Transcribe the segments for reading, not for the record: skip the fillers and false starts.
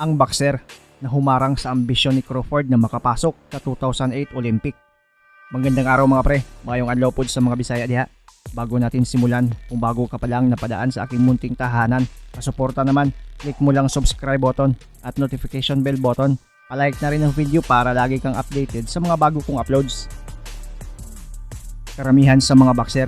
Ang boxer na humarang sa ambisyon ni Crawford na makapasok sa 2008 Olympic. Magandang araw, mga pre, maayong adlaw pod sa mga Bisaya diha. Bago natin simulan, kung bago ka pa lang napadaan sa aking munting tahanan, pasuporta naman, click mo lang subscribe button at notification bell button. Palike na rin ang video para lagi kang updated sa mga bago kong uploads. Karamihan sa mga boxer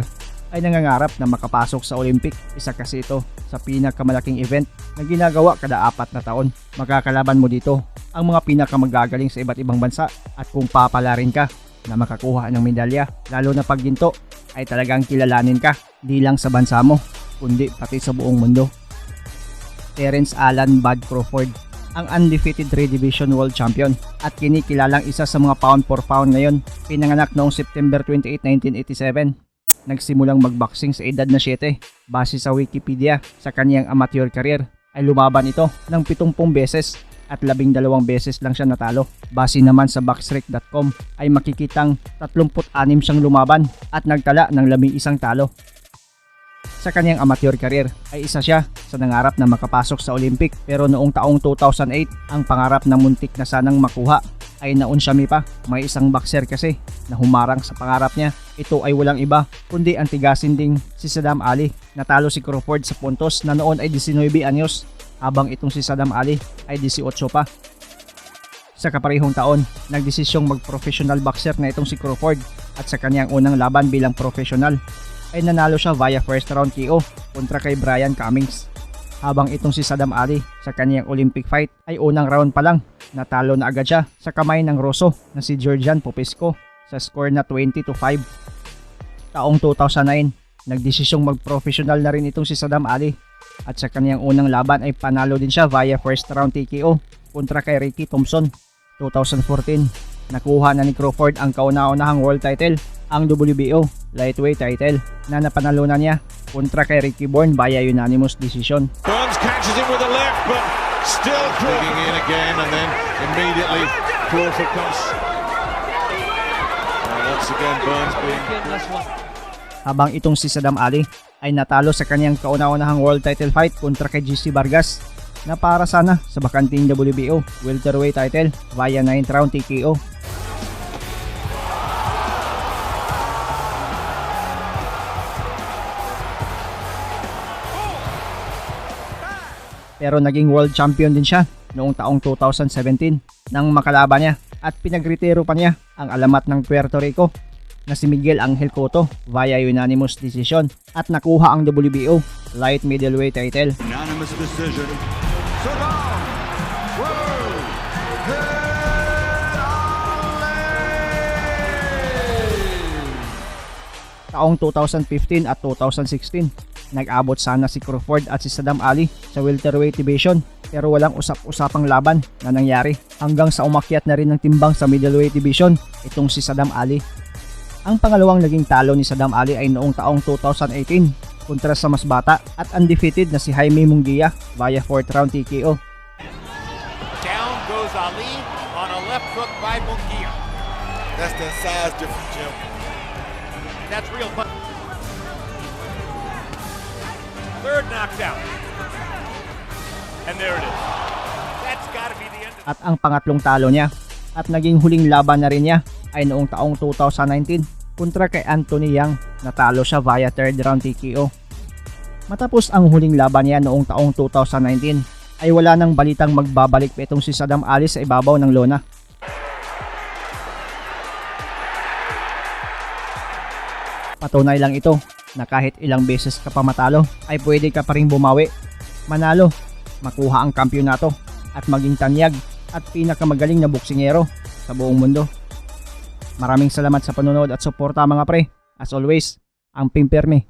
ay nangangarap na makapasok sa Olympic. Isa kasi ito sa pinakamalaking event na ginagawa kada 4 na taon. Makakalaban mo dito ang mga pinakamagagaling sa iba't ibang bansa at kung papalarin ka na makakuha ng medalya, lalo na pag ginto, ay talagang kilalanin ka di lang sa bansa mo, kundi pati sa buong mundo. Terence Alan Bud Crawford, ang undefeated 3 division world champion at kinikilalang isa sa mga pound for pound ngayon. Pinanganak noong September 28, 1987. Nagsimulang magboxing sa edad na 7. Base sa Wikipedia, sa kaniyang amateur career ay lumaban ito ng 70 beses at 12 beses lang siya natalo. Base naman sa boxrec.com ay makikitang 36 siyang lumaban at nagtala ng 11 talo. Sa kanyang amateur career ay isa siya sa nangarap na makapasok sa Olympic, pero noong taong 2008, ang pangarap na muntik na sanang makuha ay naunsyami pa. May isang boxer kasi na humarang sa pangarap niya. Ito ay walang iba kundi ang tiga-Sinding si Saddam Ali. Natalo si Crawford sa puntos na noon ay 19 anyos habang itong si Saddam Ali ay 18 pa. Sa kaparehong taon, nagdesisyong mag-professional boxer na itong si Crawford at sa kanyang unang laban bilang professional ay nanalo siya via first round KO kontra kay Brian Cummings. Habang itong si Saddam Ali, sa kanyang Olympic fight ay unang round pa lang, natalo na agad siya sa kamay ng Ruso na si Georgian Popescu sa score na 20-5. Taong 2009, nagdesisyong mag-professional na rin itong si Saddam Ali at sa kanyang unang laban ay panalo din siya via first round TKO kontra kay Ricky Thompson. 2014, nakuha na ni Crawford ang kauna-unahang world title, ang WBO lightweight title na napanalunan niya kontra kay Ricky Burns via unanimous decision. Burns catches him with a left, but still Crawford digging in again, and then immediately Crawford comes. And once again, Burns being Habang itong si Saddam Ali ay natalo sa kanyang kauna-unahang world title fight kontra kay GC Vargas na para sana sa bakanting WBO welterweight title via 9th round TKO. Pero naging world champion din siya noong taong 2017 nang makalaban niya at pinagretiro pa niya ang alamat ng Puerto Rico na si Miguel Angel Cotto via unanimous decision at nakuha ang WBO light middleweight title. Unanimous decision. Saddam World Ali! Taong 2015 at 2016, nag-abot sana si Crawford at si Saddam Ali sa welterweight division pero walang usap-usapang laban na nangyari hanggang sa umakyat na rin ng timbang sa middleweight division itong si Saddam Ali. Ang pangalawang naging talo ni Saddam Ali ay noong taong 2018 kontra sa mas bata at undefeated na si Jaime Munguia via 4th round TKO. Down goes Ali on a left hook by Munguia. That's that size difference, Jim. That's real fun. Third knockdown. And there it is. That's got to be the end of At ang pangatlong talo niya at naging huling laban na rin niya ay noong taong 2019 kontra kay Anthony Young. Natalo siya via third round TKO. Matapos ang huling laban niya noong taong 2019 ay wala nang balitang magbabalik pa itong si Saddam Ali sa ibabaw ng lona. Patunay lang ito na kahit ilang beses ka pa matalo ay pwede ka pa rin bumawi, manalo, makuha ang kampyonato at maging tanyag at pinakamagaling na boksingero sa buong mundo. Maraming salamat sa panonood at suporta, mga pre. As always, ang Pimpirme.